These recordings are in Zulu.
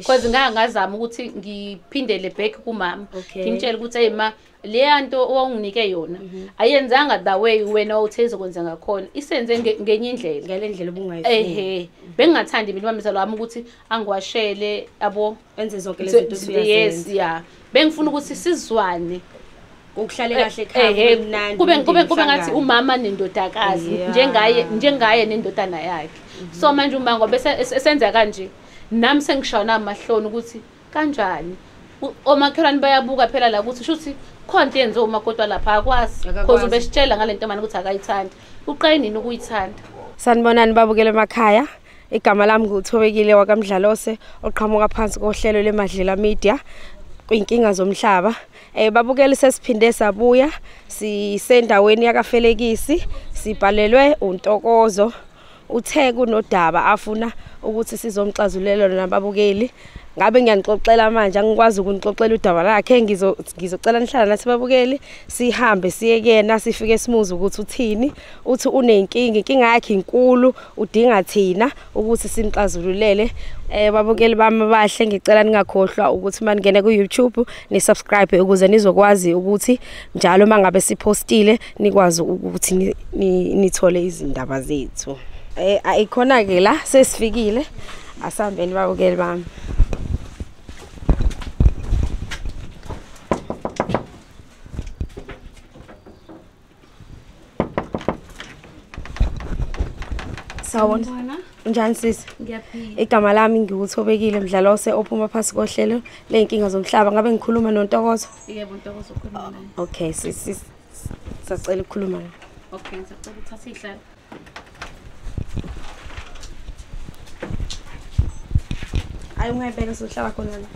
Because ngangazama ukuthi ngiphindele back kumama. Ngimtshela ukuthi hey ma, leya nto owawunginike yona ayenzanga the way wena uthe izokwenza ngakhona, isenze ngenye indlela, ngale ndlela obungayifuni. Ehe, bengingathandi mina umamezala wami ukuthi angiwashele abo enze zonke lezi zinto usuyazenza. Yes, yeah, bengifuna ukuthi sizwane, ukuhlale kahle ekhaya kumnandi, kube ngathi umama nendodakazi, njengaye nendodana yakhe. So manje uma ngoba esenza kanje, nami sengishaya amahloni ukuthi kanjani omakhelwane bayabuka phela la ukuthi shuthi khona into yenziwa umakoti lapha akwazi, because ubesitshela ngale nto manje ukuthi akayithandi. Uqale nini ukuyithanda? Sanibonani babukele emakhaya. Igama lami nguThobekile wakaMdlalose oqhamuka phansi kohlelo leMadlela Media kwinkinga zomhlaba. Babukele sesiphinde sabuya, sisendaweni yakaFelekisi, sibhalelwe uNtokozo. Uthe kunodaba afuna ukuthi sizomxazulela lona babukeli. Ngabe ngiyanixoxela manje, angikwazi ukunixoxela udaba lakhe, ngizocela nihlala nathi babukeli, sihambe siye kuyena sifike simuze ukuthi uthini. Uthi unenkinga, inkinga yakhe inkulu, udinga thina ukuthi simxazululele. Babukeli bami abahle, ngicela ningakhohlwa ukuthi maningene ku YouTube ni subscribe ukuze nizokwazi ukuthi njalo mangabe sipostile nikwazi ukuthi nithole izindaba zethu. Ayikhona ke la sesifikile, asihambeni babukeli bami. Sawubona. Unjani sisi? Ngiyaphila. Igama lami ngiwuThobekile Mdlalose ophuma phansi kohlelo ley'nkinga zomhlaba. Ngabe ngikhuluma noNtokozo? Yebo, Ntokozo ukhuluma naye. Okay, sisi, sacela ukukhuluma nawe. Okay, ngisacela ukuthatha ihlalo. Ayi ungayibeka sohlala khona la.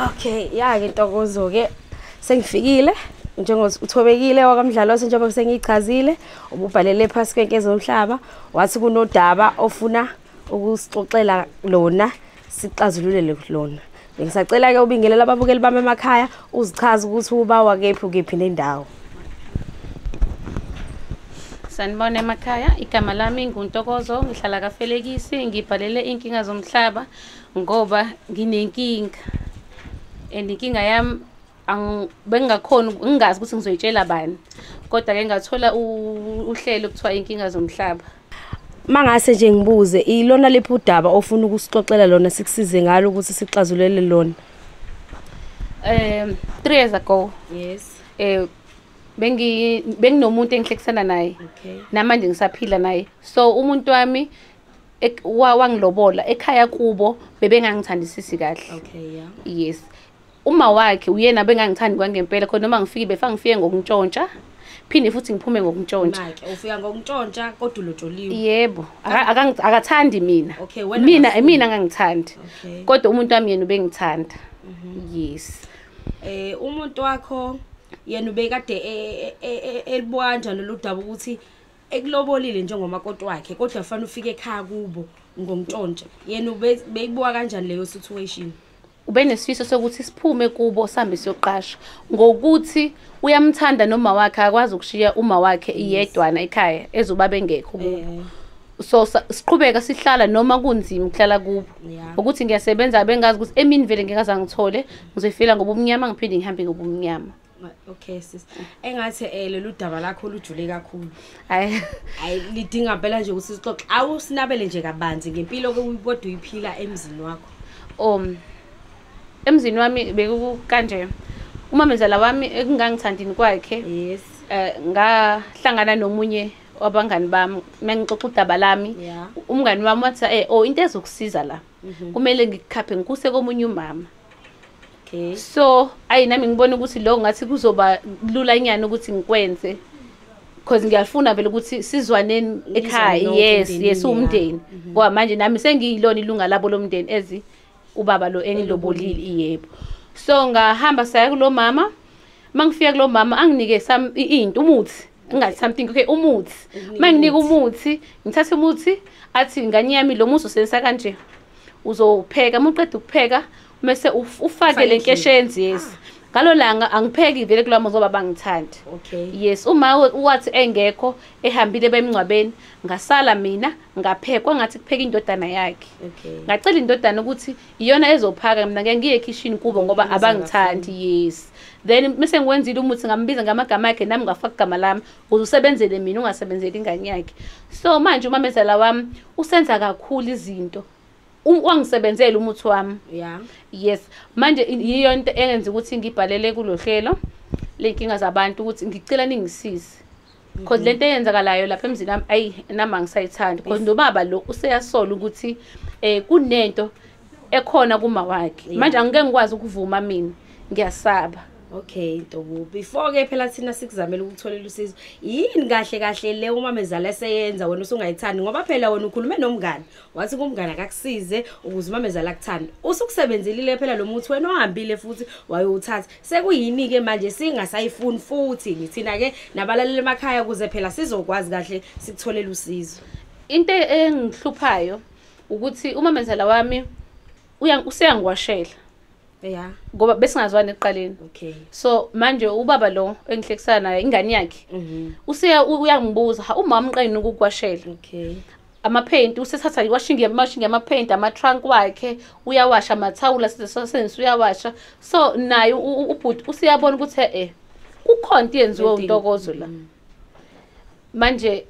Okay, ya ke Ntokozo ke sengifikile njengoba uThobekile wakaMdlalose njengoba sengiyichazile, ububhalele phansi kwenke zomhlaba wathi kunodaba ofuna ukusixoxela lona, sixazululele lona. Bengisacela ke ubingelela ababukeli bami emakhaya, uzichaze ukuthi uba wakephi ukephi nendawo. Sanibona emakhaya, igama lami nguNtokozo, ngihlala kaFelekisi, ngibhalele inkinga zomhlaba ngoba nginenkinga. And inkinga yami bengingakhona ngingazi ukuthi ngizoyitshela bani. Kodwa ke ngathola uhlelo kuthiwa inkinga zomhlaba. Mangase nje ngibuze, ilona lephi udaba ofuna ukusixoxela lona sikusize ngalo ukuthi sixazulele lona? 3 years ago. Yes. Benginomuntu engihlekisana naye. Okay. Namanje ngisaphila naye. So umuntu wami wangilobola ekhaya kubo bebengangithandisisi kahle. Okay, yeah. Yes. Uma wakhe uyena bengangithandi kwangempela khona noma ngifike befa ngifike ngokuntshontsha, phinde futhi ngiphume ngokuntshontsha. Mike, ufika ngokuntshontsha kodwa ulotsholiwe. Yebo, akathandi mina. Okay, wena mina ngangithandi. Okay. Kodwa umuntu wami yena ubengithanda. Yes. Umuntu wakho yena ubekade elibuka kanjani lo daba ukuthi ekulobolile njengomakoti wakhe kodwa fanele ufike ekhaya kubo ngokuntshontsha, yena ubeyibuka kanjani leyo situation? Ubenesifiso sokuthi siphume kubo sihambe siyoqasha, ngokuthi uyamthanda noma wakhe akwazi ukushiya uma wakhe iyedwana ekhaya ezoba bengekho kubo. So siqhubeka sihlala noma kunzima ukuhlala kubo. Ukuthi ngiyasebenza bengazi ukuthi emini vele ngeke angithole, ngizoyifila ngobumnyama ngiphinde ngihambe ngobumnyama. Okay sis, engathi lolu daba lakho lujule kakhulu. Hayi, lidinga phela nje ukuthi sixoxe. Awusinabele nje kabanzi ngempilo kodwa uyiphila emzini wakho. Emzini wami bekukanje, umamezala wami ekungangithandini kwakhe. Yes. Ngahlangana nomunye wabangani bami mengixoxa udaba lami. Umngani wami wathi into ezokusiza la kumele ngikukhaphe ngikuse komunye umama. Okay. So ayi nami ngibona ukuthi lo ngathi kuzoba lula nyana ukuthi ngikwenze because ngiyafuna vele ukuthi sizwaneni ekhaya. Yes, yes, umndeni. Ngoba manje nami sengiyilona ilunga labo lomndeni ezi ubaba lo engilobolile. Yebo. So ngahamba saya kulo mama. Mangifika kulo mama anginike into umuthi. Ngathi something okay umuthi. Manginika umuthi, ngithatha umuthi athi ngane yami lo muthi usebenzisa kanje. Uzopheka, uma uqeda ukupheka mase ufake le nkeshenzi. Yes. Ngalo langa angipheki vele kulwa muzi ngoba bangithandi. Okay. Yes, uma wathi engekho ehambile bemngcwabeni, ngasala mina ngaphekwa ngathi kupheka indodana yakhe. Okay. Ngacela indodana ukuthi iyona ezophaka, mina ngeke ngiye ekhishini kubo ngoba abangithandi. Yes. Then mase ngiwenzile umuthi ngambiza ngamagama akhe, nami ngafaka igama lami ukuze usebenzele mina ungasebenzeli ingane yakhe. So manje umamezala wami usenza kakhulu izinto. Wangisebenzela umuthi wami. Yeah. Yes. Manje yiyo into engenza ukuthi ngibhalele kulohlelo lenkinga zabantu ukuthi ngicela ningisize. Because lento eyenzakalayo lapha emzini wami ayi nami angisayithandi, because nobaba lo useyasola ukuthi kunento ekhona kuma wakhe. Manje angeke ngikwazi ukuvuma mina, ngiyasaba. Okay, Ntobo. Before ke phela thina sikuzamela ukutholela usizo, yini kahle kahle le umamezala eseyenza wena usungayithandi? Ngoba phela wena ukhulume nomngane, wathi kumngane akakusize ukuze umamezala akuthande. Usukusebenzelile phela lo muthi wena ohambile futhi wayowuthatha. Sekuyini ke manje singasayifuni futhi ngithina ke nabalaleli emakhaya ukuze phela sizokwazi kahle sikutholela usizo. Into engihluphayo ukuthi umamezala wami useyangiwashela. Yeah. Ngoba besingazwani ekuqaleni. Okay. So manje ubaba lo engihlekisana naye ingane yakhe. Useya uyangibuza, umama uqeni ukukwashela. Okay. Amapaint usethatha iwashing machine yamapaint, ama trunk wakhe uyawasha, amathawula sesenzisa uyawasha. So naye ubhuti usiyabona ukuthi kukhona into yenziwe uNtokozo la. Manje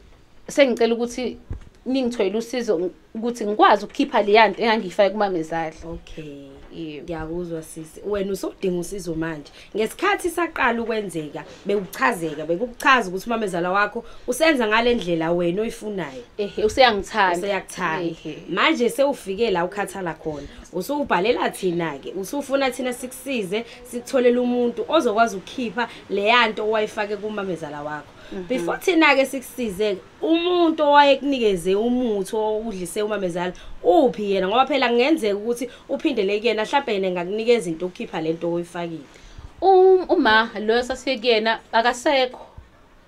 sengicela ukuthi ningithoyile usizo ukuthi ngikwazi ukukhipha le yanto engangiyifake kumamezala. Okay. Ngiyakuzwa sisi. Wena usodinga usizo manje. Ngesikhathi saqala ukwenzeka bekuchazeka, bekuchaza ukuthi umamezala wakho usenza ngalendlela wena oyifunayo. Ehe, useyangithanda. Useyakuthanda. Manje sewufike la ukhathala khona. Usubhalela thina ke, usufuna thina sikusize, sikutholele umuntu ozokwazi ukukhipha le yanto owayifake kumamezala wakho. Before thina ke sikusize, umuntu owayekunikeze umuthi owudlise umamezala uphi yena? Ngoba phela kungenzeka ukuthi uphindele kuyena, mhlawumbe yena engakunikeza into ukukhipha lento oyifakile. Uma lo sasiyekuyena akasekho.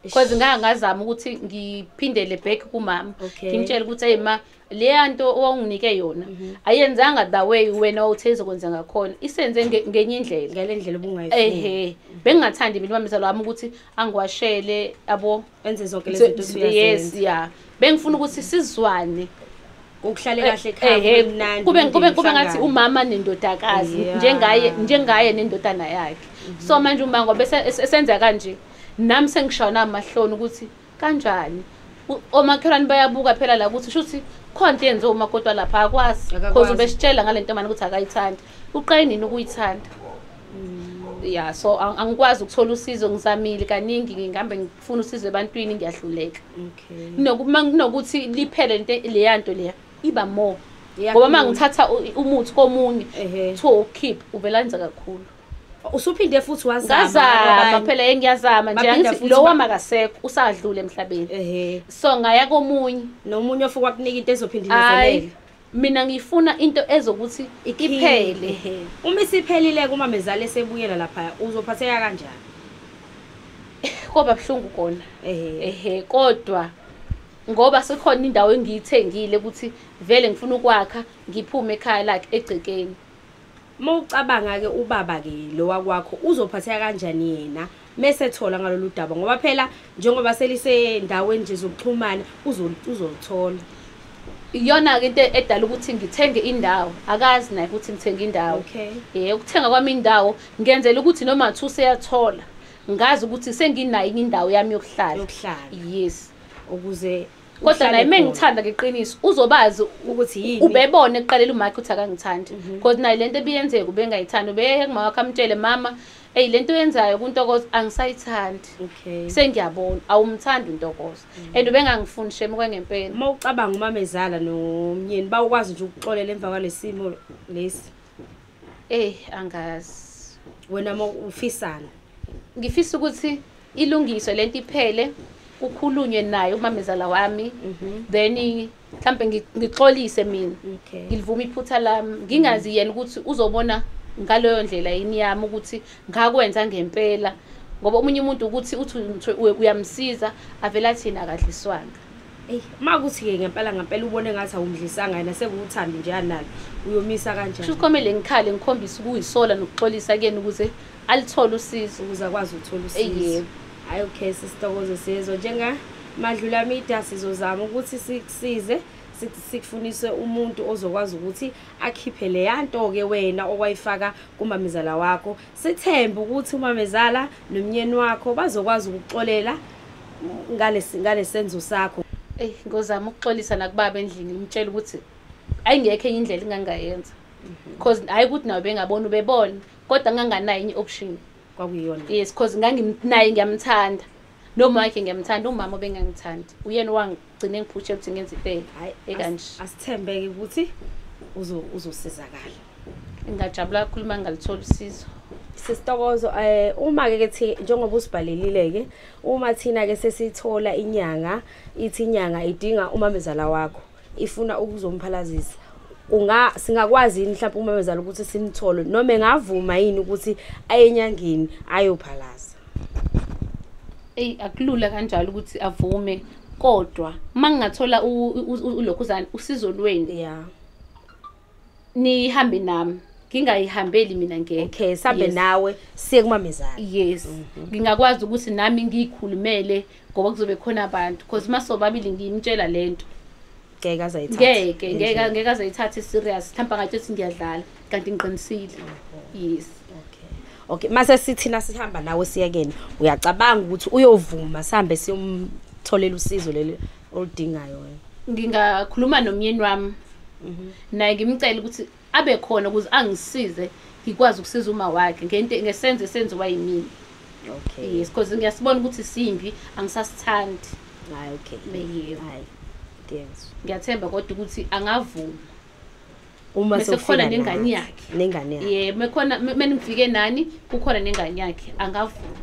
Because ngangazama ukuthi ngiphindele back kumama. Ngimtshela ukuthi hey ma, le nto owawunginike yona ayenzanga the way wena uthe izokwenza ngakhona, isenze ngenye indlela, ngale ndlela obungayifuni. Ehe, bengingathandi mina umamezala wami ukuthi angiwashele abo enze zonke lezi zinto usuyazenza. Yes, yeah. Bengifuna ukuthi sizwane, ukuhlale kahle ekhaya kumnandi, kube ngathi umama nendodakazi, njengaye nendodana yakhe. So manje uma ngoba esenza kanje nami sengishona amahloni ukuthi kanjani omakhelwane bayabuka phela la ukuthi shuthi khona into yenziwa umakoti lapha akwazi, because ubesitshela ngale nto manje ukuthi akayithandi, uqale nini ukuyithanda. Yeah, so angikwazi ukuthola usizo, ngizamile kaningi, ngihambe ngifuna usizo ebantwini ngiyahluleka. Okay. Kunokuthi liphele lento leya nto leya iba more. Ngoba mangithatha umuthi komunye kuthiwa ukukhipha uvela enza kakhulu. Usuphinde futhi wazama. Ngazama phela engiyazama nje angithi lo wami akasekho usadlule emhlabeni. So ngaya komunye nomunye ofuka kunika into ezophinda inezelele. Mina ngifuna into ezokuthi iphele. Uma isiphelile kumamezala esebuyela lapha uzophatheka kanjani? Koba buhlungu kona. Ehe, kodwa ngoba sekhona indawo engiyithengile ukuthi vele ngifuna ukwakha ngiphume ekhaya lakhe egcekeni. Mawucabanga ke ubaba ke lo wakwakho uzophatheka kanjani yena mase ethola ngalolu daba, ngoba phela njengoba selisendaweni nje zokuxhumana uzolithola. Iyona ke into edala ukuthi ngithenge indawo, akazi naye ukuthi ngithenge indawo. Okay. Ukuthenga kwami indawo ngenzela ukuthi noma thu seyathola ngazi ukuthi senginayo indawo yami yokuhlala. Yes. Ukuze kodwa naye mengithanda ngeqiniso uzobazi ukuthi yini ubebone ekuqalela umakhe ukuthi akangithandi, because naye lento ebiyenzeka ubengayithandi, ubeye kuma wakhe amtshele mama hey lento oyenzayo kuNtokozo angisayithandi. Okay. Sengiyabona awumthandi uNtokozo and ubengangifuni shame kwengempela. Uma ucabanga umamezala nomnyeni bawukwazi nje ukuxolela emva kwalesimo lesi? Angazi. Wena ufisana? Ngifisa ukuthi ilungiswe lento iphele, kukhulunywe naye umamezala wami, then mhlambe ngixolise mina. Ngilivume iphutha lami, ngingazi yena ukuthi uzobona ngaleyo ndlela yini yami ukuthi ngakwenza ngempela, ngoba omunye umuntu ukuthi uthi uyamsiza avela athina akadliswanga. Makuthi ke ngempela ngempela ubone ngathi awumdlisanga yena sekuwuthando nje analo, uyomisa kanjani? Kusho kumele ngikhale ngikhombise ukuyisola nokuxolisa kuyena ukuze alithole usizo, ukuze akwazi ukuthola usizo. Hayi, okay, sisitokozo sizwe njenga Madlula Media sizozama ukuthi sikusize, sikufunise umuntu ozokwazi ukuthi akhiphe le nto ke wena okwayifaka kumamezala wakho. Sithembe ukuthi umamezala nomnyeni wakho bazokwazi ukuxolela ngalesenzo sakho. Ngozama ukuxolisa nakubaba endlini, ngimtshela ukuthi ayingekho enye indlela engangayenza, because hayi ukuthi nawe bengabona ubebona, kodwa nganganayo enye option kwakuyiyona. Yes, because ngangimnaye ngiyamthanda, noma wakhe ngiyamthanda, umama obengangithandi uyena owangigcine ngiphushe ukuthi ngenze into ekanje. Asithembeke ukuthi uzosizakala. Ngingajabula kakhulu uma ngingalithola usizo. Sisitokozo, uma ke thi njengoba usibhalelile ke, uma thina ke sesithola inyanga, ithi inyanga idinga umamezala wakho, ifuna ukuzomphalazisa, singakwazi yini mhlawumbe umamezala ukuthi simthole, noma engavuma yini ukuthi aye enyangeni ayophalaza? Akulula kanjalo ukuthi avume, kodwa uma ngingathola ulokhuzana usizo lwenu, nihambe nami, ngingayihambeli mina ngeke. Okay, sambe nawe siye kumamezala. Yes, ngingakwazi ukuthi nami ngiyikhulumele ngoba kuzobe khona abantu, because masobabili ngimtshela lento ngeke azayithatha. Ngeke azayithatha serious, mhlawumbe angathi ukuthi ngiyadlala kanti ngiqinisile. Yes. Okay, mase sithina sihamba nawe siye kena, uyacabanga ukuthi uyovuma sihambe siyomtholela usizo leli oludingayo wena? Ngingakhuluma nomyeni wami, naye ngimcela ukuthi abe khona ukuze angisize ngikwazi ukusiza uma wakhe ngento ngesenze senziwa yimina. Okay. Yes, because ngiyasibona ukuthi simbi angisasithandi. Hayi, okay. Hayi. Yes. Ngiyathemba kodwa ukuthi angavuma. Uma sekukhona nengane yakhe. Nengane yakhe. Yebo, mekhona menifike nani kukhona nengane yakhe angavuma.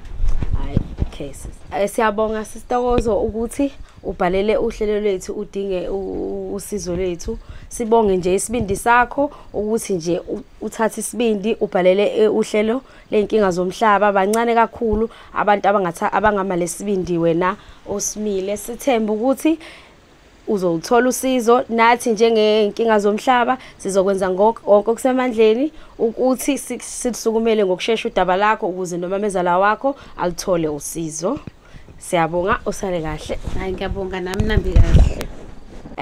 Hayi, okay sis. Siyabonga sisitokozo ukuthi ubhalele uhlelo lwethu, udinge usizo lwethu. Sibonge nje isibindi sakho ukuthi nje uthathe isibindi ubhalele uhlelo ley'nkinga zomhlaba. Bancane kakhulu abantu abangama lesibindi wena osimile. Sithembe ukuthi uzowuthola usizo, nathi njengey'nkinga zomhlaba sizokwenza konke okusemandleni ukuthi sisukumele ngokushesha udaba lakho ukuze nomamezala wakho alithole usizo. Siyabonga, usale kahle. Hayi, ngiyabonga nami, nambi kahle.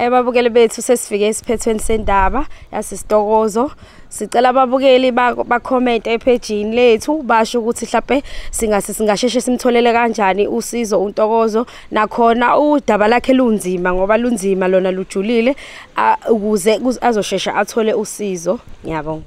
Babukeli bethu, sesifike esiphethweni sendaba yasisitokozo. Sicela ababukeli ba-comment ephejini lethu basho ukuthi mhlawumbe singasheshe simtholele kanjani usizo uNtokozo, nakhona udaba lakhe lunzima ngoba lunzima lona lujulile, ukuze azoshesha athole usizo. Ngiyabonga.